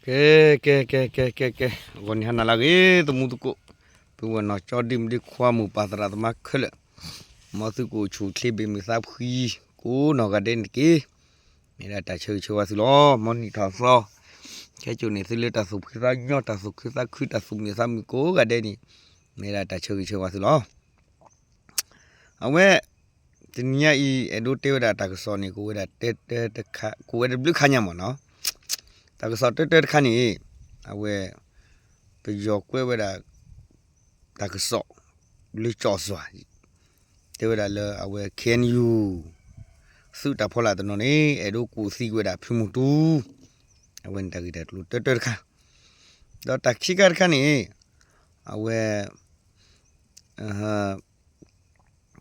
ကဲ ကဲ ကဲ ကဲ ကဲ ကဲ ဂီၤနံၤဟါနၤလၢအဂ့ၤ သမူသကိး ပုၢ်ဝဲၢ်နီၢ်ကၠီ ဒ့မုၣ်ဒ့ခွါ မိၢ်ပၢ်သရၣ်သမါခဲလၢာ်, မ်သုကအိၣ်ဆူၣ်အိၣ်ချ့ ဘၣ်မုာ်သးဖှံ ကိးနီၢ်ဂၤဒဲးန့ၣ်တက့ၢ်. မ့ၢ်ဒၣ်တၢ်ဆၢဂ့ၤဆၢဝါသုလီၤ. မ်နံၣ်ထီၣ်သီ ခဲကိာ်န့ၣ် သုလၢတၢ်သူၣ်ဖှံသးညီ တၢ်သူၣ်ခုသးခု တၢ်သူၣ်မုာ်သးမုာ်ကိးဂၤဒဲးန့ၣ် မ့ၢ်ဒၣ်တၢ်ဆၢဂ့ၤဆၢဝါသုလီၤ. အဝဲ တနံၤညါအံၤ အဲၣ်ဒိးတဲဝဲဒၣ်တၢ်ကစီၣ်န့ၣ် ကဝဲဒၣ်တၢတၢတခါ ကဝဲတဘျုးခါညါမ့ၢ်နီၤ. တၢ်ကစီၣ်တၢတၢတခါန့ၣ် အဝဲ ပယီၤကွဲးဝဲဒၣ် တၢ်ကစီၣ် လၢကၠီၣ်စွၤ တဲဝဲဒၣ်လၢအဝဲ ခ့ၣ်အဲၣ်ယူၣ် သုးတၢ်ဖီလာ်တနီၤန့ၣ် အဲၣ်ဒိးကူၣ်သံကွံာ်ဝဲဒၣ်ဖုမူတူၢ်, အဝဲန့ၣ်တၢ်ဂ့ၢ်တၢ်ကျိၤတၢတၢတခါ, ဒီးတၢ်ခံခါတခါန့ၣ် အဝဲ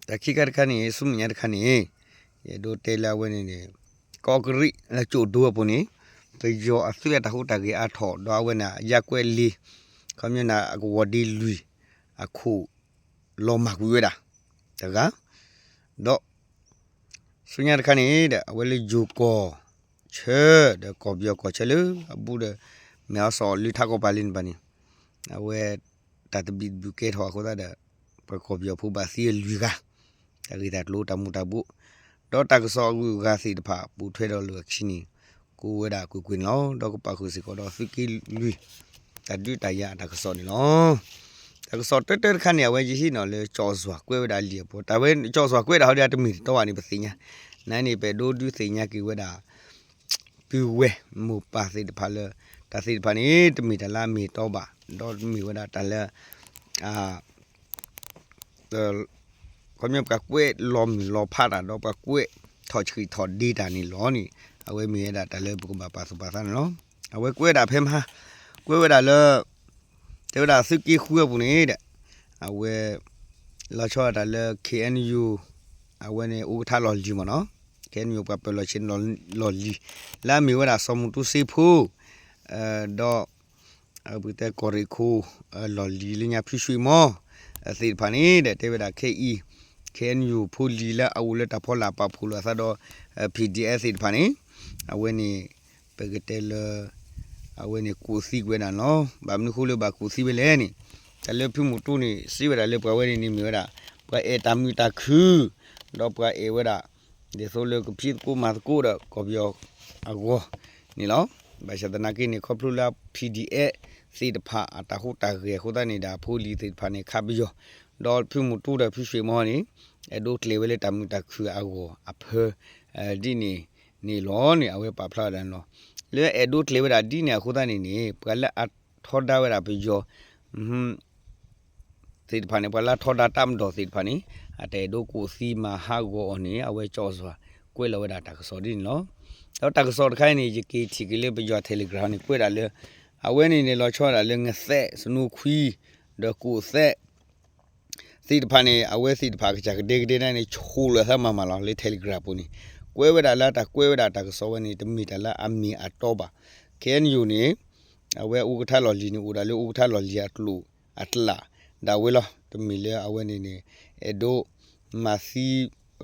တၢ်ခံခါတခါန့ၣ် ဆူမဲာ်ညါတခါန့ၣ် ယအဲၣ်ဒိးတဲလၢအဝဲန့ၣ်န့ၣ် ကီးကရံးလၢကၠိၣ်ဒိအပူၤန့ၣ် ပယီၤအသုးအတၢ်ဟူးတၢ်ဂဲၤအါထီၣ် ဒီးအဝဲန့ၣ် ယါကွဲးလ့ ခီပညီန့ၣ် အကဝီၤဒ့လွံၢ် အခိၣ် လီၤမၢ်ကွံာ်ဝဲဒၣ် တဂၤ, ဒီး ဆူညါတခါန့ၣ်ဒီး အဝဲလၢယိၤကီၢ်ဆၢ ဒီးကီၢ်ပယီၤကီၢ်ဆၢလၢအဘူးဒီး မဲၢ်အီစီၣ်လၢထးကီၢ်ပၤလၢန့ၣ်ဘၣ်န့ၣ် အဝဲ တၢ်တဘံၣ်တဘုၣ်ကဲထီၣ်အဃိသတးဒီး ပှၤကီၢ်ပယီၤဖိဘၣ်သံအလွံၢ်ဂၤ, တၢ်ဂ့ၢ်တၢ်ကျိၤတၢ်မူၤတၢ်ဘှီး, ဒီးတၢ်ကစီၣ်အဂုၤအဂၤသ့ၣ်တဖၣ် ပိာ်ထွဲဒီးလၢခံန့ၣ် ကိးဝဲဒၣ်ကွ့ၢ်ကွ့ၢ်န့ၣ်လီၤ. ဒီးကပာ်ဃုာ်စ့ၢ်ကီးဒီးသုးက့လွံၢ် တၢ်ဒုးတၢ်ယၤအတၢ်ကစီၣ်န့ၣ်လီၤ. တၢ်ကစီၣ်တၢတၢတခါန့ၣ် အဝဲယဟံးန့ၢ်လၢကၠီၣ်စွၤကွဲးဝဲဒၣ်လံာ်အပူၤ, တၢ်ဝဲကၠီၣ်စွၤကွဲးဒၣ်ဟီဒ်အတမ့ၢ်တတီဘၣ်န့ၣ် ပသ့ၣ်ညါ, နန့ၣ် ပအဲၣ်ဒိးဒုးသ့ၣ်ညါက့ၤဝဲဒၣ် ပုၢ်ဝဲၢ်မိၢ်ပၢ်သ့ၣ်တဖၣ်လၢ တၢ်သ့ၣ်တဖၣ်န့ၣ် တမ့ၢ်တၢ်လၢအမ့ၢ်တတီဘၣ်, ဒီးမ့ၢ်ဝဲဒၣ်တၢ်လၢ ခီပညီပှၤကွဲးလီၤမုၢ်လီၤဖးတၢ် ဒီးပှၤကွဲးထီၣ်ဆှံထီၣ်ဒ့တၢ်န့ၣ်လီၤန့ၣ် အဝဲမ့ၢ်ဝဲဒၣ်တၢ်လၢပကဘၣ်ပာ်သူၣ်ပာ်သးန့ၣ်လီၤ. အဝဲကွဲးဒၣ်ဖဲမဟါ ကွဲးဝဲဒၣ်လၢ တဲဝဲဒၣ်သုးက့ဃုအပူၤန့ၣ်ဒီး အဝဲ လီၤဆီဒၣ်တၢ်လၢ ခ့ၣ်အဲၣ်ယူၣ် အဝဲန့ၣ် အိၣ်ကထါလီၢ်လံၤမ့ၢ်နီၤ, ခ့ၣ်အဲၣ်ယူၣ်ပှၤပၢၤလီၢ်ဆ့ၣ်နီၤလီၢ်လံၤ လၢအမ့ၢ်ဝဲဒၣ်စီၤမူၤတူၤစ့ဖိ ဒီး ပကတဲကီၢ်ရ့ၣ်ခိၣ် လီၢ်လံၤလၢညါဖုဆွံမီ သ့ၣ်တဖၣ်န့ၣ်ဒီး တဲဝဲဒၣ်ခဲအံၤ ခ့ၣ်အဲၣ်ယူၣ်ဖိလံၤလၢအအိၣ်လၢတၢ်ဖီလာ်ပာ်ဖှိၣ်လိာ်အသးဒီး ပီၣ်ဒီအ့ၣ် သ့ၣ်တဖၣ်န့ၣ် အဝဲန့ၣ် ပကတဲလၢ အဝဲန့ၣ်ကူၣ်သံကွံာ်ဝဲဒၣ်န့ၣ်လီၤ. ဘၣ်မနုၤဃိလၢဘၣ်ကူၣ်သံဝဲလဲၣ်န့ၣ် တၢ်လၢဖုမူၤတူၤန့ၣ် စံးဝဲဒၣ်လၢပှၤဝဲန့ၣ်န့ၣ်မ့ၢ်ဝဲဒၣ် ပှၤအဲၣ်တၢ်မုာ်တၢ်ခုၣ် ဒီးပှၤအဲၣ်ဝဲဒၣ် ဒ်သိးလၢကဖံးသကိးမၤသကိးဒီးကီၢ်ပယီၤအဂီၢ်န့ၣ်လီၤ. ဘၣ်ဆၣ်သနာ်က့န့ၣ် ခီဖျိလၢ ပီၣ်ဒီအ့ၣ် သ့ၣ်တဖၣ်အတၢ်ဟူးတၢ်ဂဲၤအဃိသတးန့ၣ်ဒီး အဖိလံၤသ့ၣ်တဖၣ်န့ၣ် ခးပယီၤ ဒီးဖုမူၤတူၤဒီးဖုဆွံမီန့ၣ် အဲၣ်ဒိးကျဲၤဝဲလၢတၢ်မုာ်တၢ်ခုၣ်အဂီၢ်အဖၢ ဒ်န့ၣ်န့ၣ်လီၤန့ၣ် အဝဲပာ်ဖျါဝဲဒၣ်န့ၣ်လီၤ. လၢအဲၣ်ဒိးကျဲၤဝဲဒၣ်ဒ်န့ၣ်အဃိသတးန့ၣ်န့ၣ် ပှၤလၢအထီဒါဝဲဒၣ်ပယီၤ သ့ၣ်တဖၣ်န့ၣ် ပှၤလၢထီဒါတၢ်မၤဒီးသ့ၣ်တဖၣ်န့ၣ် အတၢ်အဲၣ်ဒိးကူၣ်သံမၤဟးဂီၤအီၤန့ၣ် အဝဲကၠီၣ်စွၤကွဲးလီၤဝဲဒၣ်တၢ်ကစီၣ်ဒ်န့ၣ်လီၤ. ဒီးတၢ်ကစီၣ်တခါအံၤန့ၣ် ယက့ၤထံၣ်က့ၤလၢပယီၤ Telegram န့ၣ် ကွဲးဒၣ်လၢ အဝဲန့ၣ်န့ၣ် လီၤဆီဒၣ်တၢ်လၢ ငသဲး စနိခွံ ဒီးကူၣ်သဲး သ့ၣ်တဖၣ်န့ၣ် အဝဲသ့ၣ်တဖၣ်ကစၢ်ကဒဲကဒဲဒၣ်န့ၣ် ဆိၣ်လီၤသးမၤမၤလီၤလၢ Telegram ပူၤန့ၣ် ကွဲးဝဲဒၣ်လၢတၢ်ကွဲးဝဲဒၣ်တၢ်ကစီၣ်ဝဲန့ၣ် တမ့ၢ်တၢ်လၢအမ့ၢ်အတီဘၣ်. ခဲအံၤန့ၣ် အဝဲအိၣ်ကထါလီၢ်လံၤန့ၣ် အိၣ်ဒၣ်လၢအိၣ်ကထါလီၢ်လံၤအကျိၤအကျဲဒၣ်ဝဲလီၤ. တမ့ၢ်လၢအဝဲန့ၣ်န့ၣ် အဲၣ်ဒိးမၤသံ ခီ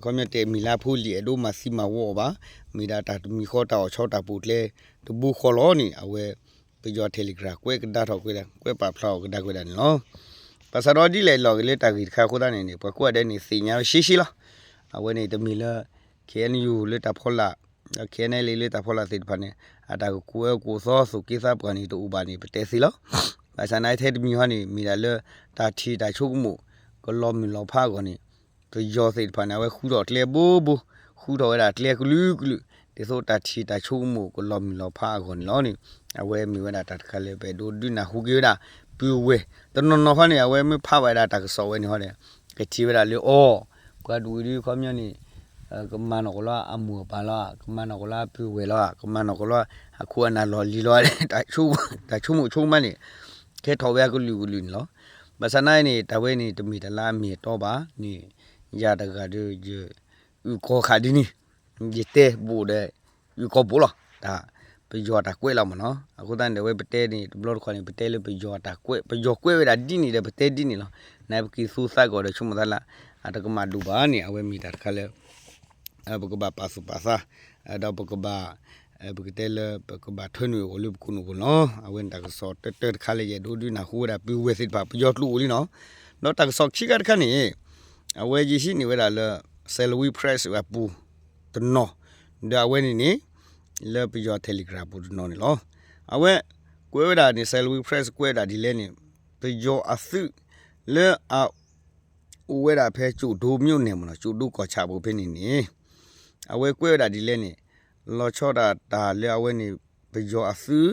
ပညီတဲမ့ၢ်လၢအဖိလံၤ အဲၣ်ဒိးမၤသံမၤဝီအီၤဘၣ်. မ့ၢ်ဒၣ်တၢ်တမံၤဃီ တၢ်အိၣ်ဆီတၢ်ပူၤကျဲတဘိဃီလီၤန့ၣ် အဝဲ ပယီၤ Telegram ကွဲးကဒါထီၣ်ကွံာ်ဒၣ် ကွဲးပာ်ဖျါအီၤကဒါကွံာ်ဒၣ်န့ၣ်လီၤ. ဘၣ်ဆၣ်ဒီးဒ်လဲၣ်လီၤက့ၤလၢတၢ်ဂ့ၢ်တခါအဃိသတးန့ၣ်န့ၣ် ပှၤကိးဂၤဒဲးန့ၣ် သ့ၣ်ညါဝဲရှဲရှဲလီၤ. အဝဲန့ၣ်တမ့ၢ်လၢ ခဲအံၤန့ၣ် လၢတၢ်ဖီလာ် ခဲအံၤန့ၣ် လၢတၢ်ဖီလာ်သ့ၣ်တဖၣ်န့ၣ် အတၢ်ကကူၣ်အၢကူၣ်သီ သူၣ်က့သးပှၢ်န့ၣ် တအိၣ်ဘၣ်န့ၣ် ပတဲသ့လီၤ. ဘၣ်ဆၣ်နာ်ထဲတမံၤဟီန့ၣ် မ့ၢ်ဒၣ်လၢ တၢ်ထံၣ်တၢ်ဆိကမိၣ် ကလီၤမုၢ်လီၤဖးအဂီၢ်န့ၣ် ပယီၤသ့ၣ်တဖၣ်န့ၣ် အဝဲဃုထီၣ်ကျဲဘိဘိ, ဃုထီၣ်ဝဲဒၣ်ကျဲကလုာ်ကလုာ် ဒ်သိးတၢ်ထံၣ်တၢ်ဆိကမိၣ်ကလီၤမုၢ်လီၤဖးအဂီၢ်န့ၣ်လီၤန့ၣ် အဝဲမ့ၢ်ဝဲဒၣ်တၢ်တခါလၢပအဲၣ်ဒိးဒုးနၢ်ဟူက့ၤဝဲဒၣ် ပုၢ်ဝဲၢ် တနီၤနီၤခီန့ၣ် အဝဲမ့ၢ်ဖးဝဲဒၣ်တၢ်ကစီၣ်ဝဲန့ၣ်ဟီဒီး ကထံၣ်ဝဲဒၣ်လၢအီၤ ပှၤတဝံၤဒုခီပညီန့ၣ် ကမၤနီၣ်ကလီအမိၢ်အပၢ်လီၤ, ကမၤနီၣ်ကလီအပုၢ်ဝဲၢ်လီၤ, ကမၤနီၣ်ကလီအခိၣ်အနၢ်လီၢ်လံၤလီၤ, တၢ်ဆိကမိၣ်ဆိကမးန့ၣ် ကဲထီၣ်ဝဲအကလုာ်ကလုာ်န့ၣ်လီၤ. ဘၣ်ဆၣ်နာ်အံၤန့ၣ် တၢ်ဝဲန့ၣ် တမ့ၢ်တၢ်လၢအမ့ၢ်အတီဘၣ်န့ၣ် ယၤတဂၤဒီး ယအုၣ်ကီၤခးဒ်န့ၣ် ယတဲဘူးဒီး အုၣ်ကီၤဘူးလီၤ. တၢ်ပယီၤတၢ်ကွဲးလီၤမ့ၢ်နီၤ. အဃိသတးန့ၣ်ဒီး အဝဲပတဲန့ၣ် တဘျီတခီၣ်န့ၣ် ပတဲလၢပယီၤတၢ်ကွဲး, ပယီၤကွဲးဝဲဒၣ်ဒ်န့ၣ်ဒီး ပတဲဒ်န့ၣ်လီၤ. နပက့ၤသူသးကီးဒီး ဆိကမိၣ်သးလၢ အတကမၣ်ဒိၣ်ဘၣ်န့ၣ် အဝဲမ့ၢ်တၢ်တခါလၢ ပကဘၣ်ပာ်သူၣ်ပာ်သး ဒီးပကဘၣ် ပကတဲလၢပကဘၣ်ထၢနုာ်အဂီၢ်လၢပကိးနူာ်ပူၤန့ၣ်လီၤ. အဝဲန့ၣ်တၢ်ကစီၣ်တၢတၢတခါလၢယအဲၣ်ဒိးဒုးနၢ်ဟူဝဲဒၣ်ပုၢ်ဝဲၢ်သ့ၣ်တဖၣ် ပယီၤကျိာ်အိၣ်လံန့ၣ်လီၤ. ဒီးတၢ်ကစီၣ်ခံခါတခါန့ၣ် အဝဲယဟံးန့ၢ်ဝဲဒၣ်လၢ Salween Press အပူၤတနီၤ, ဒီးအဝဲန့ၣ်န့ၣ် လၢပယီၤ Telegram ပူၤတနီၤန့ၣ်လီၤ. အဝဲကွဲးဝဲဒၣ်န့ၣ် Salween Press ကွဲးဝဲဒၣ်ဒ်လဲၣ်န့ၣ် ပယီၤအသုးလၢအ အိၣ်ဝဲဒၣ်ဖဲကၠိၣ်ဒိ မြို့နယ် မ့ၢ်နီၤ, ကၠိၣ်ဒိ ကီၢ်ဆၣ် ပူၤဖဲန့ၣ်န့ၣ် အဝဲကွဲးဝဲဒၣ်ဒ်လဲၣ်န့ၣ် လီၤဆီဒၣ်တၢ်လၢအဝဲန့ၣ် ပယီၤအသုး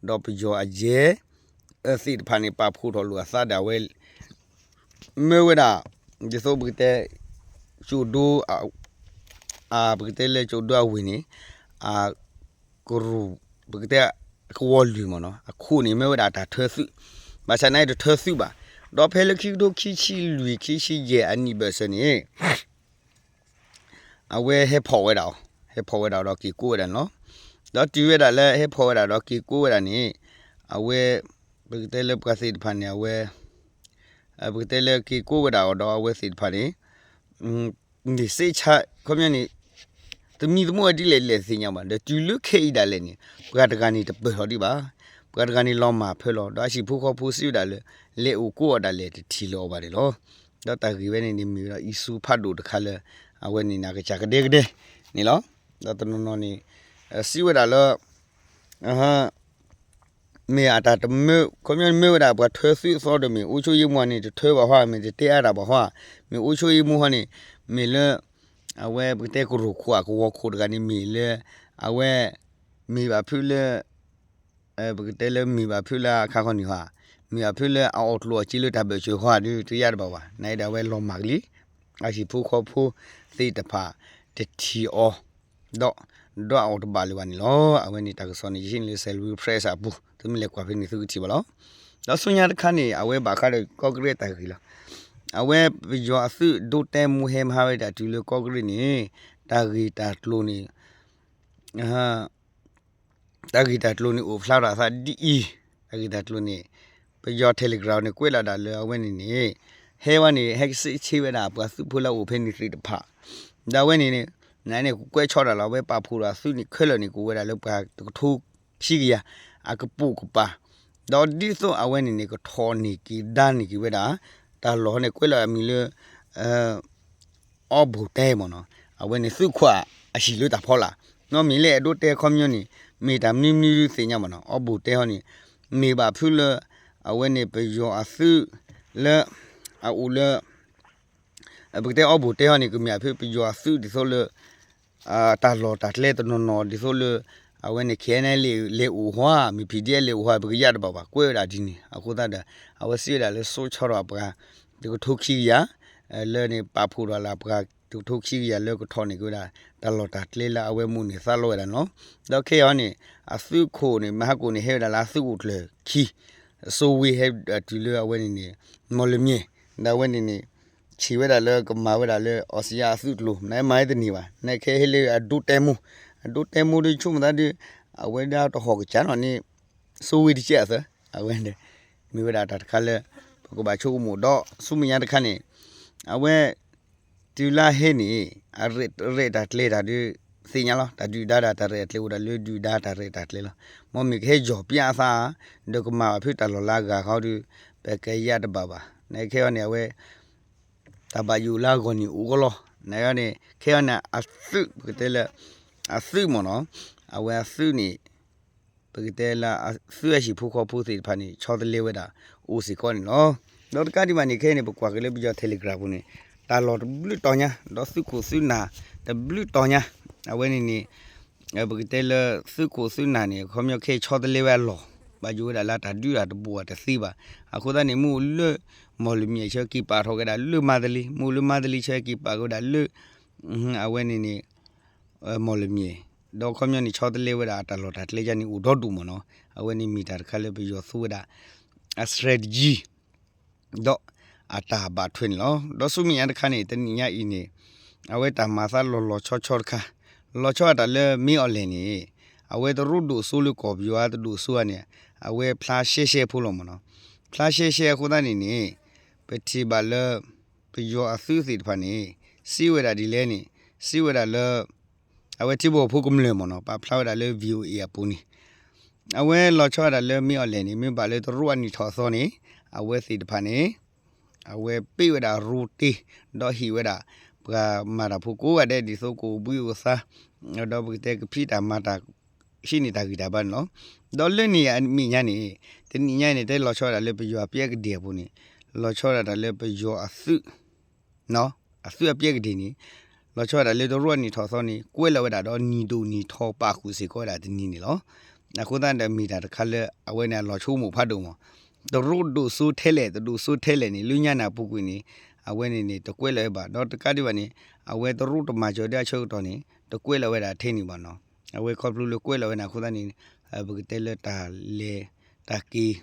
ဒီးပယီၤအယဲၢ် သ့ၣ်တဖၣ်န့ၣ် ပာ်ဖှိၣ်ထီၣ်လိာ်အသးဒီးအဝဲ မၢဝဲဒၣ် ဒ်သိးပကတဲ ကၠိၣ်ဒိ ပကတဲလၢကၠိၣ်ဒိအဝ့ၢ်န့ၣ် အ ကရူၢ် ပကတဲ ကဝီၤလွံၢ် မ့ၢ်နီၤ, အခိၣ်န့ၣ်မ့ၢ်ဝဲဒၣ်တၢ်ထၢသုး, ဘၣ်ဆၣ်နာ်အံၤတထၢသုးဘၣ်. ဒီးဖဲလၢခံကထိခံဆံလွံၢ် ခံဆံယဲၢ်အနံၣ်ဘၢၣ်စၢၤန့ၣ် အဝဲဟဲဖီၣ်ဝဲဒၣ်အီၤ, ဟဲဖီၣ်ဝဲဒၣ်ဒီးက့ၤကိးဝဲဒၣ်န့ၣ်လီၤ. ဒီးတုၤဝဲဒၣ်လၢဟဲဖီၣ်ဝဲဒၣ်ဒီးက့ၤကိးဝဲဒၣ်န့ၣ် အဝဲ ပကတဲလၢပှၤသ့ၣ်တဖၣ်န့ၣ် အဝဲ ပကတဲလၢက့ၤကိးဝဲဒၣ်အီၤဒီးအဝဲသ့ၣ်တဖၣ်န့ၣ် န့ၣ်စ့ဆါ ခီပညီန့ၣ် သမံသမိးဝဲဒ်လဲၣ်ဒ်လဲၣ်တသ့ၣ်ညါဘၣ်. ဒီးတုၤလၢခဲအံၤဒၣ်လဲာ်န့ၣ် ပှၤတဂၤန့ၣ်တပၢၢ်ထီၣ်ဒံးဘၣ်. ပှၤတဂၤန့ၣ်လီၤမၢ်ဖၢလီၤ ဒီးအဟံၣ်ဖိဃီဖိစံးဝဲဒၣ်လၢ လဲၤအိၣ်ကိးအီၤဒၣ်လဲာ်တထံၣ်လၢၤအီၤဘၣ်န့ၣ်လီၤ. ဒီးတၢ်ဂ့ၢ်ဝဲန့ၣ်န့ၣ်မ့ၢ်ဝဲဒၣ်အံၤဆူဖးဒိၣ်တခါလၢ အဝဲန့ၣ်န့ၣ် အကစၢ်ကဒဲကဒဲန့ၣ်လီၤ. ဒီးတနီၤနီၤန့ၣ် စံးဝဲဒၣ်လၢ မ့ၢ်အတၢ်တမၢ ခီပညီမ့ၢ်ဝဲဒၣ်ပှၤထၢသုးအသီဒီး မ့ၢ်အိၣ်ဆိယ့မူန့ၣ် တထၢဘၣ်ဟီ မ့ၢ်တတဲအါတၢ်ဘၣ်ဟီ, မ့ၢ်အိၣ်ဆိယ့မူဟီန့ၣ် မ့ၢ်လၢ အဝဲပကတဲကရူၢ်ခိၣ်အကဝီၤခိၣ်တဂၤန့ၣ် မ့ၢ်လၢ အဝဲ မ့ၢ်ဘၣ်ဖုလၢ ပကတဲလၢမ့ၢ်ဘၣ်ဖုလၢအခါခီန့ၣ်ဟီ, မ့ၢ်ဘၣ်ဖုလၢအအီၣ်ကျိၣ်အီၣ်စ့လၢတၢ်ဘၢၣ်စၢၤဃီဒုး တယါတဘၣ်ဘၣ်. နာ်အံၤဒၣ်ဝဲလီၤမၢ်ကလံ အဟံၣ်ဖိဃီဖိသ့ၣ်တဖၣ်တထံၣ်အီၤ ဒီး ဒီးအအီၣ်တဘၣ်လၢၤဘၣ်န့ၣ်လီၤ. အဝဲန့ၣ်တၢ်ကစီၣ်န့ၣ် ယဟံးန့ၢ်လၢ Salween Press အပူၤ သုမ့ၢ်လဲၤကွၢ်ဖဲန့ၣ်သုကထံၣ်ဘၣ်လီၤ. ဒီးဆူညါတခါန့ၣ် အဝဲဘၣ်ဃးဒီးကီၢ်ကရ့ၣ်တၢ်ဂ့ၢ်လီၤ. အဝဲပယီၤအသုးဒိတဲမူဟဲမၤဝဲဒၣ်တုၤလၢကီၢ်ကရ့ၣ်န့ၣ် တၢ်ဂ့ၢ်တၢ်ကျိၤန့ၣ် တၢ်ဂ့ၢ်တၢ်ကျိၤန့ၣ်အိၣ်ဖျါထီၣ်အသးဒ်အံၤ, တၢ်ဂ့ၢ်တၢ်ကျိၤန့ၣ် ပယီၤ Telegram န့ၣ် ကွဲးလီၤဒၣ်လၢအဝဲန့ၣ်န့ၣ် ဟဲဝဲန့ၣ် ဟဲကစ့ဆ့ဝဲဒၣ်ပှၤသုးဖိလၢအအိၣ်ဖဲန့ၣ်သ့ၣ်တဖၣ် ဒီးအဝဲန့ၣ်န့ၣ် နန့ၣ် ကကွဲးဆီဒၣ်လီၤ အဝဲပာ်ဖှိၣ်ဒီးအသုးန့ၣ်ခဲလၢာ်န့ၣ် ကအိၣ်ဝဲဒၣ်လၢပှၤတကထိခံကယၤ အကပိာ်ကပၤ, ဒီးဒ်သိးအဝဲန့ၣ်န့ၣ် ကထီၣ်န့ၢ်က့ၤဒါန့ၢ်က့ၤဝဲဒၣ် တၢ်လီၢ်န့ၣ် ကွဲးလီၤအမံၤလၢ အီဘိၣ်တဲမ့ၢ်နီၤ, အဝဲန့ၣ်သုးခိၣ်အဟံၣ်လၢတၢ်ဖီလာ်, နီၢ်မ့ၢ်လၢအဲၣ်ဒိးတဲခီပညီန့ၣ် မ့ၢ်တၢ်မနုၤမနုၤဒုးသ့ၣ်ညါမ့ၢ်နီၤ, အီဘိၣ်တဲဟီန့ၣ် မ့ၢ်ဘၣ်ဖုလၢ အဝဲန့ၣ်ပယီၤအသုးလၢ အအိၣ်လၢ ပကတဲအီဘိၣ်တဲဟီန့ၣ် ကမ့ၢ်ဘၣ်ဖုပယီၤအသုးဒ်သိးလၢ တၢ်လီၢ်တၢ်ကျဲတနီၤနီၤ ဒ်သိးလၢ အဝဲန့ၣ် KNLA လဲၤအိၣ်ဟီ မ့ၢ် PDF လဲၤအိၣ်ဟီ ပကယၢ်တဘၣ်ဘၣ် ကွဲးဝဲဒၣ်ဒ်န့ၣ် အဃိသတးဒီး အဝဲစံးဝဲဒၣ်လၢစိာ်ဆီထီၣ်ပှၤ တကထိခံကယၤ လၢန့ၣ် ပာ်ဖှိၣ်ထီၣ်လၢပှၤတကထိခံကယၤလၢကထီၣ်န့ၢ်က့ၤဝဲဒၣ် တၢ်လီၢ်တၢ်ကျဲလၢအဝဲမိၣ်န့ၢ်သးလီဝဲဒၣ်န့ၣ်လီၤ. ဒီးခဲအံၤန့ၣ် အသုးခိၣ်န့ၣ် မဟါကိၣ်န့ၣ် ဟဲဝဲဒၣ်လၢအသုးခိၣ်ကျၢၢ်ခံ စိဝ့ဟဲတုၤလၢအဝဲန့ၣ်န့ၣ် မီၢ်လမၠဲၣ် ဒီးအဝဲန့ၣ်န့ၣ် ဆံးဝဲဒၣ်လၢကမၤဝဲဒၣ်လၢ အီစံယါအသုးကျိၤ နမၤတန့ၢ်ဘၣ် နခဲဟဲလၢအဒိတဲမူ အဒိတဲမူဒုး ဆိကမိၣ်သးဒုး အဝဲဒၣ်တဟီၣ်ကစၢ်နီၣ်န့ၣ် စိဝ့တကဲအသး အဝဲန့ၣ် မ့ၢ်ဝဲဒၣ်တၢ်တခါလၢ ပကဘၣ်ဆိကမိၣ်ဒီး ဆူမဲာ်ညါတခါန့ၣ် အဝဲ တုၤလၢဟဲန့ၣ် အရဲၣ်တၢ်ကျဲၤတၢ်ဒုး သ့ၣ်ညါလီၤ တၢ်ဒုၣ်ဒါဒၣ်တၢ်ရဲၣ်တၢ်ကျဲၤအိၣ်ဒၣ်လၢဒုၣ်ဒါတၢ်ရဲၣ်တၢ်ကျဲၤလီၤ. မ်မ့ၢ်ကဟဲယီၢ်ပျၢ်အသး ဒီးကမၤဘၣ်ဖုတၢ်လီၢ်လၢအဂၤဃီဒုး ပကယၢ်တဘၣ်ဘၣ် နခဲအံၤန့ၣ် အဝဲ တၢ်ဘၣ်ယိၣ်လၢအဂီၢ်န့ၣ်အိၣ်ကလီၤ နန့ၣ် ခဲအံၤန့ၣ် အသုး ပကတဲလၢ အသုးမ့ၢ်နီၤ အဝဲအသုးန့ၣ် ပကတဲလၢအသုးအဟံၣ်ဖိဃီဖိသ့ၣ်တဖၣ်န့ၣ် ဆီတလဲဝဲဒၣ်အိၣ်စ့ၢ်ကီးန့ၣ်လီၤ. ဒီးတကးဒံးဘၣ်န့ၣ် ခဲအံၤန့ၣ် ပကွၢ်က့ၤလၢပယီၤ Telegram ပူၤန့ၣ် တၢ်လီၢ်တဘျုးတီၤညါ ဒီးသုးခိၣ်သုးနၢ်တဘျုးတီၤညါ အဝဲန့ၣ်န့ၣ် ပကတဲလၢသုးခိၣ်သုးနၢ်န့ၣ် ခီပညီခဲအံၤဆီတလဲဝဲအလီၢ် ဘၣ်ယိၣ်ဝဲဒၣ်လၢတၢ်ဒုးတၢ်တဘိၣ်တသ့ဘၣ်. အဃိသတးန့ၣ် မ့ၢ်အိၣ်လၢ မီၢ်လမၠဲၣ်ဆၢက့ၤပာ်ထီၣ်က့ၤဒၣ်လၢမါတလ့ မ့ၢ်အိၣ်လၢမါတလ့ဆၢက့ၤပာ်က့ၤဝဲဒၣ်လၢ အဝဲန့ၣ်န့ၣ် မီၢ်လမၠဲၣ် ဒီးခီပညီန့ၣ် ဆီတလဲဝဲဒၣ်အတၢ်လီၢ်တၢ်ကျဲယါန့ၣ် အိၣ်ဒီဒူၣ်မ့ၢ်နီၤ အဝဲန့ၣ်မ့ၢ်တၢ်တခါလၢပယီၤသူဝဲဒၣ် အ strategy ဒီးအတၢ်ဘၣ်ထွဲန့ၣ်လီၤ. ဒီးဆူမဲာ်ညါတခါန့ၣ် တနံၣ်ညါအံၤန့ၣ် အဝဲတၢ်မၤသးလီၤလီၤဆီဆီတခါ လီၤဆီအတၢ်လၢမ့ၢ်အီၤလဲၣ်န့ၣ် အဝဲတရူးဒိၣ်စိလၢကီၢ်ပယီၤအတဒိၣ်စိဧါန့ၣ် အဝဲဖျါရှဲရှဲဖိလီၤမ့ၢ်နီၤ ဖျါရှဲရှဲအဃိသတးန့ၣ်န့ၣ် ပထံၣ်ဘၣ်လၢ ပယီၤအသုးသ့ၣ်တဖၣ်န့ၣ် စံးဝဲဒၣ်ဒ်လဲၣ်န့ၣ် စံးဝဲဒၣ်လၢ အဝဲထံဖိကီၢ်ဖိကမျၢၢ်မ့ၢ်နီၤ ပာ်ဖျါဝဲဒၣ်လၢ VOA အပူၤန့ၣ် အဝဲလီၤဆီဝဲဒၣ်လၢမ့ၢ်အီၤလဲၣ်န့ၣ် မ့ၢ်ဘၣ်လၢတရူးအနံၣ်ထီၣ်အသီန့ၣ် အဝဲသ့ၣ်တဖၣ်န့ၣ် အဝဲပ့ၢ်ဝဲဒၣ်ရိတ့ ဒီးဟ့ၣ်ဝဲဒၣ် ပှၤမၤတၢ်ဖိကိးဂၤဒဲး ဒ်သိးကအိၣ်ဘှံးအိၣ်သါ ဒီးပကတဲကဖံးတၢ်မၤတၢ် ဟံးန့ၢ်တၢ်ဂံၢ်တၢ်ဘါန့ၣ်လီၤ. ဒီးလၢန့ၣ်အမဲာ်ညါန့ၣ် တနံၣ်ညါန့ၣ် တဲလီၤဆီဝဲဒၣ်လၢပယီၤအပျဲကဒ့ၣ်အပူၤန့ၣ် လီၤဆီဝဲဒၣ်လၢပယီၤအသုး အသုးအပျဲကဒ့ၣ်န့ၣ် လီၤဆီဝဲဒၣ်လၢတရူးအနံၣ်ထီၣ်သီန့ၣ် ကွဲးလီၤဝဲဒၣ်ဒီးနံၣ်ဒိၣ်နံၣ်ထီပာ်ဃုာ်စ့ၢ်ကီးဝဲဒၣ်တနံၤန့ၣ်လီၤ. အဃိသတးဒီးမ့ၢ်တၢ်တခါလၢအဝဲန့ၣ်အလီၤဆိကမိၣ်ဖးဒိၣ်မး တရူးဒိၣ်စိထဲလဲၣ် တဒိၣ်စိထဲလဲၣ်န့ၣ် လၢညါန့ၣ်အပူၤကွံာ်န့ၣ် အဝဲန့ၣ်န့ၣ် တကွဲးလီၤဝဲဘၣ် ဒီးတကးဒံးဘၣ်န့ၣ် အဝဲတရူးတမၤစၢၤဒၣ်အဆၢကတီၢ်န့ၣ် တကွဲးလီၤဝဲဒၣ်ထဲန့ၣ်ဘၣ်နီၤ. အဝဲခီဖျိလၢကွဲးလီၤဝဲန့ၣ်အဃိသတးန့ၣ် ပကတဲလၢတၢ်လဲၤ တၢ်က့ၤ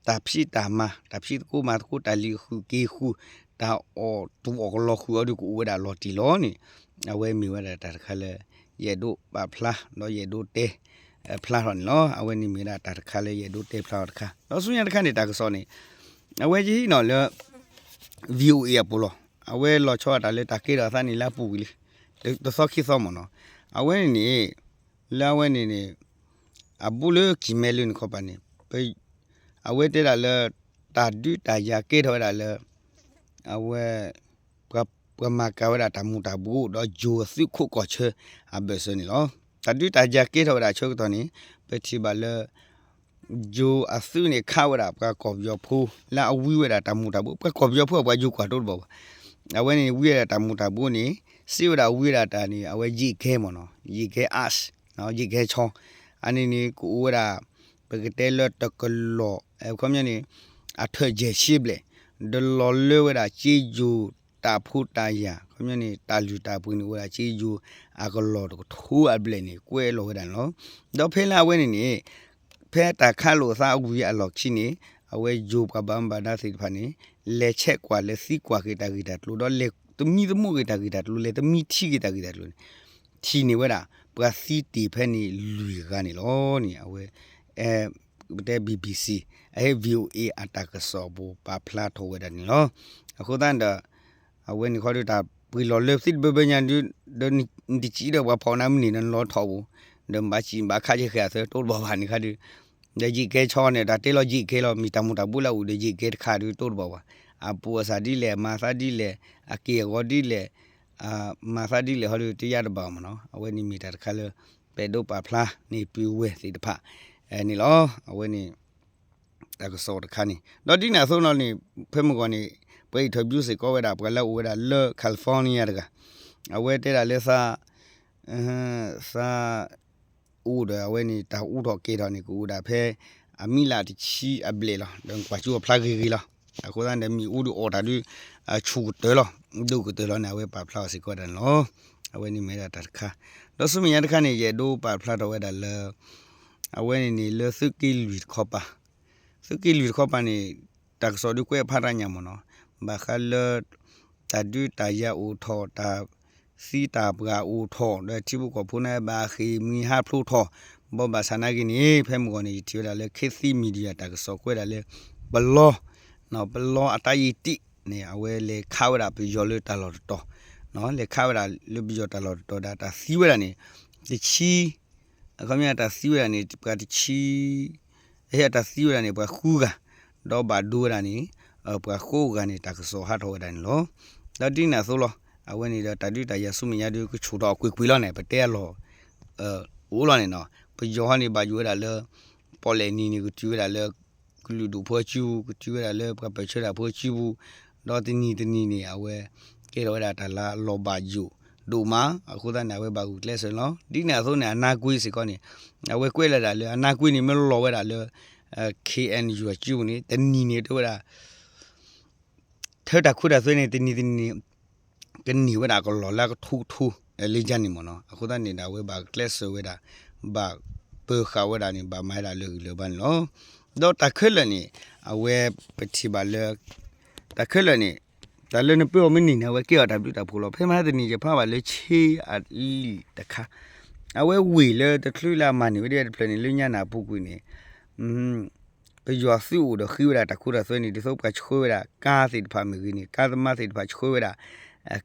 တၢ်ဖံးတၢ်မၤ တၢ်ဖံးသကိးမၤသကိး တၢ်လံၤဃုာ်က့ၤဃုာ် တၢ်အီၣ်တူၢ်အီၣ်ကလီၤဃုာ်အီၤဒီးကအိၣ်ဝဲဒၣ်လီၤတံၢ်လီၤန့ၣ် အဝဲမ့ၢ်ဝဲဒၣ်တၢ်တခါလၢ ယအဲၣ်ဒိးပာ်ဖျါ ဒီးယအဲၣ်ဒိးတဲ ဖျါထီၣ်န့ၣ်လီၤ. အဝဲန့ၣ်မ့ၢ်ဝဲဒၣ်တၢ်တခါလၢယအဲၣ်ဒိးတဲဖျါထီၣ်တခါ ဒီးဆူညါတခါန့ၣ် တၢ်ကစီၣ်န့ၣ် အဝဲယဟံးန့ၢ်လၢ VOA အပူၤလီၤ. အဝဲလီၤဆီအတၢ်လၢတၢ်ကဲထီၣ်အသးန့ၣ်လၢအပူၤကွံာ်လံ တသီခံသီမ့ၢ်နီၤ. အဝဲန့ၣ်န့ၣ် လၢအဝဲန့ၣ်န့ၣ် အဘူးလၢကံၢ်မဲလၢန့ၣ်ခီပၤန့ၣ် အဝဲတဲဒၣ်လၢ တၢ်ဒုးတၢ်ယၤကဲထီၣ်ဝဲဒၣ်လၢ အဝဲ ပှၤမၤကၤဝဲဒၣ်တၢ်မူၤတၢ်ဘှီး ဒီးယိၤအသုးခိးကီၢ်ဆၢအဘၢၣ်စၢၤန့ၣ်လီၤ. တၢ်ဒုးတၢ်ယၤကဲထီၣ်ဝဲဒၣ်အဆၢကတီၢ်န့ၣ် ပထံၣ်ဘၣ်လၢ ယိၤအသုးန့ၣ်ခးဝဲဒၣ်ပှၤကီၢ်ပယီၤဖိ လၢအဝံဝဲဒၣ်တၢ်မူၤတၢ်ဘှီး ပှၤကီၢ်ပယီၤဖိအပှၤယိၤကွၢ်တိတဘၣ်ဘၣ်. အဝဲန့ၣ်ဝံဝဲဒၣ်တၢ်မူၤတၢ်ဘှီးန့ၣ် စံးဝဲဒၣ်ဝံဝဲဒၣ်တၢ်န့ၣ် အဝဲယံာ်ကဲမ့ၢ်နီၤ ယံာ်ကဲ arts ယံာ်ကဲဆီ အန့ၣ်န့ၣ် ကအိၣ်ဝဲဒၣ် ပကတဲလၢတကလီၢ် ခီပညီန့ၣ် အထၢၣ်ယဲၢ်ဆံဘျဲၣ် ဒီးလီၤလၢဝဲဒၣ်ကၠ့ယိၤတၢ်ဖိတၢ်ယာ် ခီပညီန့ၣ် တၢ်လုၢ်တၢ်ပှ့ၤန့ၣ် အိၣ်ဝဲဒၣ်ကၠ့ယိၤအကလီၢ်တကထိအဘျဲၣ်န့ၣ် ကွဲးလီၤဝဲဒၣ်န့ၣ်လီၤ. ဒီးဖဲလၢအဝဲန့ၣ်န့ၣ် ဖဲတၢ်ခးလိာ်သးအဝံၤအလီၢ်ခံန့ၣ် အဝဲယိၤပှၤဘၣ်မူဘၣ်ဒါသ့ၣ်တဖၣ်န့ၣ် လဲၤဆဲးကွၢ်လဲၤသံကွၢ်က့ၤတၢ်ဂ့ၢ်တၢ်ကျိၤ ဒီးလဲၤသမံသမိးက့ၤတၢ်ဂ့ၢ်တၢ်ကျိၤ လဲၤသမံထံက့ၤတၢ်ဂ့ၢ်တၢ်ကျိၤန့ၣ် ထံၣ်န့ၢ်ဝဲဒၣ် ပှၤသံတ့ၢ်ဖဲန့ၣ်လွံၢ်ဂၤန့ၣ်လီၤန့ၣ် အဝဲ ပတဲ BBC အဟဲ VOA အတၢ်ကစီၣ်အပူၤပာ်ဖျါထီၣ်ဝဲဒၣ်န့ၣ်လီၤ. အဃိသတးဒီး အဝဲန့ၣ်ခီဒီးတၢ်ပှ့ၤလီၤလၢသံတဘၢဘၢညါဒီး ဒီးနတစံးဒီးပှၤဖီၣ်နၤမနုၤန့ၣ် နလီၤထီၣ်ပူၤ ဒီးဘၣ်စံးဘၣ်ခးကဲဃဲၤအသၢတိတဘၣ်ဘၣ်န့ၣ်ခါဒီး ဒီးယံာ်ကဲဆီန့ၣ် တၢ်တဲလီၤယံာ်ကဲလီၤ မ့ၢ်တၢ်မူၤတၢ်ဘှီးလၢအအိၣ်ဒီးယံာ်ကဲတခါဒီးတိတဘၣ်ဘၣ်. အပူၤအစၢ်ဒ်လဲၣ် အမၤသးဒ်လဲၣ် အက့ၢ်အဂီၤဒ်လဲၣ် မၤသးဒ်လဲၣ်ဟီဒီးတယါတဘၣ်မ့ၢ်နီၤ. အဝဲန့ၣ်မ့ၢ်တၢ်တခါလၢ ပအဲၣ်ဒိးပာ်ဖျါန့ၢ်ပုၢ်ဝဲၢ်သ့ၣ်တဖၣ်န့ၣ်လီၤ. အဝဲန့ၣ် တၢ်ကစီၣ်တခါန့ၣ် ဒီးဒ်န့ၣ်အသိးလီၤန့ၣ် ဖဲမုၢ်ဂီၤန့ၣ် ပှၤ interview စ့ၢ်ကီးဝဲဒၣ် ပှၤလၢအအိၣ်ဝဲဒၣ်လၢ California တဂၤ အဝဲတဲဒၣ်လၢသး သး အိၣ်ဒီးအဝဲန့ၣ် တၢ်အူထီၣ်ကဲၤထီၣ်န့ၣ် ကအိၣ်ဒၣ်ဖဲ အမံးလးတဆံအဘျဲၣ်လီၤ. ဒီးကွၢ်ကၠိအဖျါဂ့ၤဂ့ၤလီၤ. အဃိသတးဒီးမ့ၣ်အူဒုးအီၣ်တၢ်ဒုး ဆူၣ်ကတၢၢ်လီၤ ဒိၣ်ကတၢၢ်လီၤန့ၣ် အဝဲပာ်ဖျါအီၤစ့ၢ်ကီးဒၣ်န့ၣ်လီၤ. အဝဲန့ၣ်မ့ၢ်ဒၣ်တၢ်တခါ ဒီးဆူမဲာ်ညါတခါန့ၣ် ယအဲၣ်ဒိးပာ်ဖျါထီၣ်ဝဲဒၣ်လၢ အဝဲန့ၣ်န့ၣ် လၢသုးက့လွံၢ်တခီပၤ သုးက့လွံၢ်တခီပၤန့ၣ် တၢ်ကစီၣ်ဒုးကွဲးဖးတၢ်ညါမ့ၢ်နီၤ ဘၣ်ဃးလၢ တၢ်ဒုးတၢ်ယၤအိၣ်ထီၣ် တၢ်သံတၢ်ပှၢ်အိၣ်ထီၣ် ဒီးထံဖိကီၢ်ဖိန့ၣ် ဘၣ်ဃ့ၢ်မှံဟးဖျိးထီၣ် ဘီးဘၣ်ဆၣ်နာ်က့န့ၣ် ဖဲမုၢ်ဂီၤန့ၣ် ယထံၣ်ဝဲဒၣ်လၢ ခေတ်သစ် Media တၢ်ကစီၣ်ကွဲးဒၣ်လၢ ပလီ ပလီအတၢ်ယံာ်တံၢ်န့ၣ် အဝဲလဲၤခးဝဲဒၣ်ပယီၤလၢတၢ်လီၢ်တတီၤ လဲၤခးဝဲဒၣ်လၢပယီၤတၢ်လီၢ်တတီၤဒီးတၢ်သံဝဲဒၣ်န့ၣ် တဆံ အခီပညီတၢ်သံဝဲဒၣ်န့ၣ် ပှၤတဆံ အဟဲတၢ်သံဝဲဒၣ်န့ၣ် ပှၤဃုဂၤ ဒီးဘၣ်ဒိဝဲဒၣ်န့ၣ် ပှၤဃိးဂၤန့ၣ် တၢ်ကစီၣ်ဟးထီၣ်ဝဲဒၣ်န့ၣ်လီၤ. ဒီးဒ်န့ၣ်အသိးလီၤ အဝဲန့ၣ်ဒီးတၢ်ဒုးတၢ်ယၤဆူမဲာ်ညါဒုး ကဆူၣ်ထီၣ်အကွ့ၢ်ကွ့ၢ်လီၤန့ၣ် ပတဲအလီၢ် အိၣ်လီၤန့ၣ်နီၤ ပယီၤဟီန့ၣ် ဘၣ်ယိၣ်ဝဲဒၣ်လၢ ပီၣ်လဲၣ်နံၤန့ၣ် ကတုၤဝဲဒၣ်လၢ ကလုာ်ဒူၣ်ဖိအစုပူၤ ကတုၤဝဲဒၣ်လၢပှၤပၢၢ်ဆၢတၢ်ဖိအစုပူၤ ဒီးတနံၤတနံၤန့ၣ် အဝဲ ကဲထီၣ်ဝဲဒၣ်တၢ်လၢအလီၤဘၣ်ယိၣ်ဒိၣ်မး အဃိသတးန့ၣ် အဝဲဘၣ်ဂုာ်ကျဲးစၢးလီၤ. ဒ်န့ၣ်အသိးန့ၣ် အနါကွ့စ့ၢ်ကီးန့ၣ် အဝဲကွဲးလီၤဒၣ်လၢ အနါကွ့န့ၣ် မ့ၢ်လီၤဝဲဒၣ်လၢ KNU အစုပူၤန့ၣ် တနံၤန့ၣ်တဲဝဲဒၣ် ထၢတၢ်ခိတၢ်သွဲန့ၣ် တနံၤတနံၤန့ၣ် ကန့ၢ်ဝဲဒၣ်ကလီၢ်လၢကထိကထိ လၢယၤန့ၣ်မ့ၢ်နီၤ အဃိသတးန့ၣ်ဒီး အဝဲဘၣ်ကျဲးစၢးဝဲဒၣ် ဘၣ်ပၢၤဃာ်ဝဲဒၣ်န့ၣ် ဘၣ်မၤဝဲဒၣ်လၢဂံၢ်လၢဘါန့ၣ်လီၤ. ဒီးတၢ်ခဲလၢာ်န့ၣ် အဝဲပထံၣ်ဘၣ်လၢ တၢ်ခဲလၢာ်န့ၣ် တၢ်လၢနပၢအီၤမ့ၢ်န့ၢ်န့ၣ် အဝဲကဲအီၤတၢ်ဘျုးတၢ်ဖှိၣ်လီၤ. ဖဲမဟါတနံၤယဖးဘၣ်လၢဆ့အလံာ်တခါ အဝဲဝ့ၢ်လၢတချုးလၢအမၤန့ၢ်ဝဲဒၣ်တဖျၢၣ်န့ၣ် လၢညါန့ၣ်အပူၤကွံာ်န့ၣ် ပယီၤသုးအိၣ်ဒီးဃ့ဝဲဒၣ်တၢ်ခိတၢ်သွဲန့ၣ် ဒ်သိးပှၤဆှၢဝဲဒၣ်ကါသ့ၣ်တဖၣ်မ့ၢ်ဂ့ၤန့ၣ် ကါသမားသ့ၣ်တဖၣ်ဆှၢဝဲဒၣ်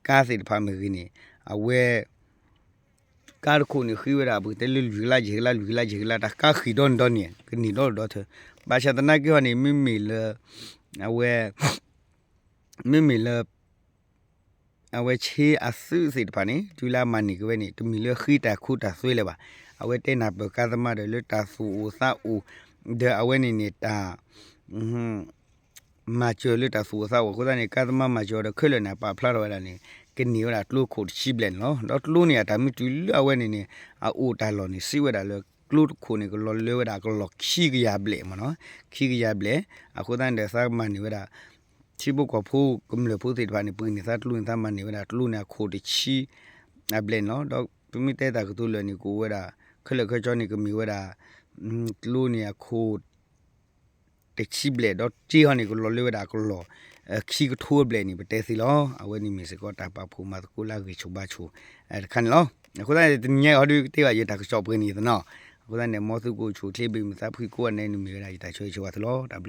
ကါသ့ၣ်တဖၣ်မ့ၢ်ဂ့ၤန့ၣ် အဝဲ က တၢ်တခိၣ်န့ၣ်ဃ့ဝဲဒၣ် ပကတဲလၢလွံၢ်ကလးယဲၢ်ကလး လွံၢ်ကလးယဲၢ်ကလး တၢ်ကါဃံးဒီနံၤဒီနံၤ ကန့ၢ်ဒီဒူၣ်ဒီထၢ, ဘၣ်ဆၣ်သနာ်က့ဟီန့ၣ် မ့မ့ၢ်လၢ အဝဲ မ့မ့ၢ်လၢ အဝဲဆ့အသုးသ့ၣ်တဖၣ်န့ၣ် တုၤလၢအမၤန့ၢ်က့ၤဝဲန့ၣ် တမ့ၢ်လၢဃ့တၢ်ခိတၢ်သွဲလၢၤဘၣ်. အဝဲတဲနၢ်ပၢၢ်ကါသမါဒီးလၢတၢ်သူၣ်အိၣ်သးအိၣ် ဒီးအဝဲန့ၣ်န့ၣ်တၢ် မၤစၢၤလၢတၢ်သူၣ်အိၣ်သးအိၣ်အဃိသတးန့ၣ် ကါသမါမၤစၢၤအီၤဒီးခဲလၢာ်န့ၣ် အပာ်ဖျါထီၣ်ဝဲဒၣ်န့ၣ် ကန့ၢ်ဝဲဒၣ်ကျိခိၣ်တဆံဘျဲၣ်န့ၣ်လီၤ. ဒီးကျိန့ၣ်အတၢ်မ့ၢ်တုၤလၢအဝဲန့ၣ်န့ၣ် အအိၣ်တၢ်လီၢ်န့ၣ် စံးဝဲဒၣ်လၢကျိတခိၣ်န့ၣ် ကလီၤလၢဝဲဒၣ်ကလီၢ်ခံကယၤဘျဲၣ်မ့ၢ်နီၤ, ခံကယၤဘျဲၣ်. အဃိသတးန့ၣ်ဒီးသးမၤန့ၢ်ဝဲဒၣ် ထံဖိကီၢ်ဖိကမျၢၢ်ဖိသ့ၣ်တဖၣ်န့ၣ် ပှ့ၤန့ၢ်သးကျိန့ၣ် သးမၤန့ၢ်ဝဲဒၣ်ကျိန့ၣ်အခိၣ်တဆံ အဘျဲၣ်န့ၣ်လီၤ. ဒီးပမ့ၢ်တဲတၢ်ကတိၤလၢာ်န့ၣ် ကအိၣ်ဝဲဒၣ် ခဲလၢာ်ခဲဆ့န့ၣ် ကမ့ၢ်ဝဲဒၣ် ကျိန့ၣ်အခိၣ် တဆံဘျဲၣ် ဒီးစ့ဟီန့ၣ် ကလီၤလၢဝဲဒၣ်ကလီၢ် ခံကထိဘျဲၣ်န့ၣ် ပတဲသ့လီၤ. အဝဲန့ၣ်မ့ၢ်စ့ၢ်ကီးတၢ်ပာ်ဖှိၣ်မၤသကိးလၢအဂံၢ်ဆူၣ်ဘါဆူၣ် တခါန့ၣ်လီၤ. အဃိသတးန့ၣ် တနံၤညါအံၤဟီဒုးကတဲဘၣ်ယတၢ်ကစီၣ်ပှဲၤန့ၣ်သနီၤ. အဃိသတးန့ၣ် မ်သုကအိၣ်ဆူၣ်အိၣ်ချ့ ဘၣ်မုာ်သးဖှံကိးဂၤဒဲးန့ၣ် မ့ၢ်ဝဲဒၣ်ယတၢ်ဆၢဂ့ၤဆၢဝါသုလီၤ. တၢ်ဘျုး